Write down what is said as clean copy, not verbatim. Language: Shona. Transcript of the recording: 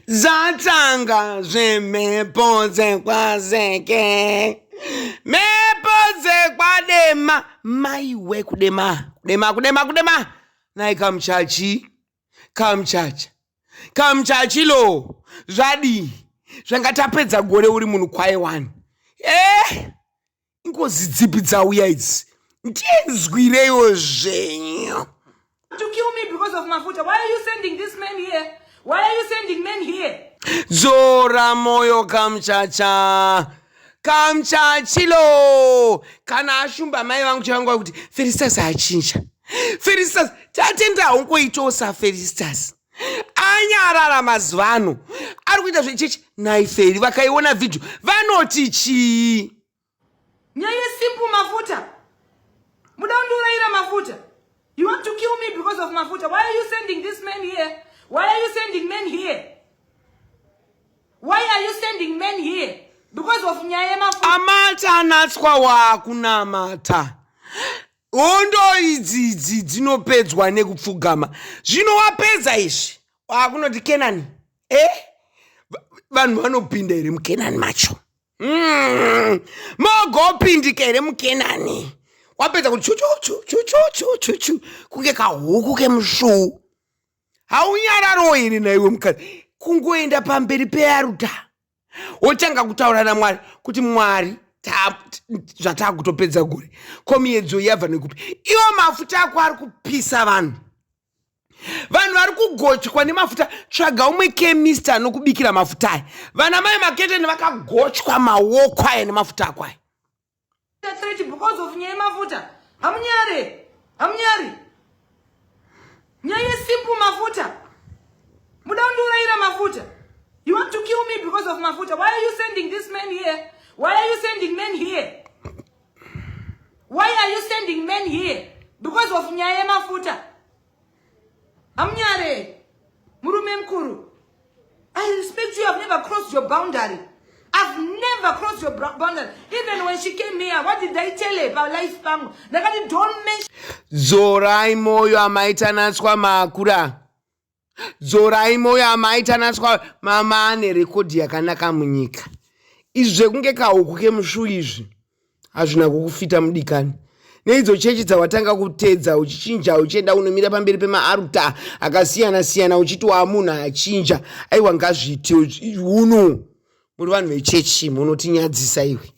Dzatanga zvemhepo dzekwazeke, mhepo dzekwadema. Maiwe, kudema, kudema, kudema, kudema. Nai kamuchachi, kamuchacha, kamuchachi lo, zvadii? Zvanga tapedza gore uri munhu kwaye wani. Eh! Ingozi dzipi dzauya idzi? Ndinzwireiwo zvenyu. To kill me because of mafuta. Why are you sending this man here? Why are you sending men here? Dzora moyo kamuchacha, kamuchachilo. Kana ashumba mai vangu chavangwa kuti Felistas achinja. Felistas, tatenda haungoitawo saFelistas. Anyarara mazuva ano ari kuita zvechechi. Naiferi vakaiona vhidhiyo vanoti chii? Nyaya simple, mafuta. Muda kundiurayira mafuta. You want to kill me because of mafuta. Why are you sending this man here? Why are you sending men here? Why are you sending men here? Because of nyaya yemafuta. Amata anatswa waakunamata. Hondo idzi idzi dzinopedzwa nekupfugama. Zvino wapedza izvi, wakunoti Kenani. Eh? Vanhu vanopinda here muKenani macho? Mogopindika here muKenani? Wapedza kuti chu chu chu chu chu chu chu kunge kahuku kemusvuu. Haunyararo here naiwe mukadzi? Kungoenda pamberi pearuta wotanga kutaura naMwari kuti Mwari, zvatakutopedza gore, ko miedzo yabva nekupi? Iwo mafuta ako ari kupisa vanhu. Vanhu vari kugochwa nemafuta. Tsvaga umwe chemist anokubikira mafuta aya. Vana mai maketeni vakagochwa maoko aya nemafuta ako aya. Threat because of nyaya yemafuta. Hamunyare. Hamunyari. Nyaya simple, mafuta. Muda kundiurayira mafuta. You want to kill me because of mafuta. Why are you sending this man here? Why are you sending men here? Why are you sending men here? Because of nyaya yemafuta. Hamunyare. Murume mukuru. I respect you. I've never crossed your boundary. I've never crossed your boundary. Even when she came here, what did I tell her about life pangu? Ndakati don't mention. Dzorai moyo amaitanatswa makura. Dzorai moyo amaitanatswa. Mama ane rekodhi yakanaka munyika. Izvi zvekunge kahuku kemusvu izvi hazvina kukufita mudikani. Neidzo chechi dzawatanga kutedza uchichinja, uchienda unomira pamberi pemaaruta akasiyana siyana uchiti wamunhu achinja, aiwa, ngazviite uno. Muri vanhu vechechi munotinyadzisa iwe.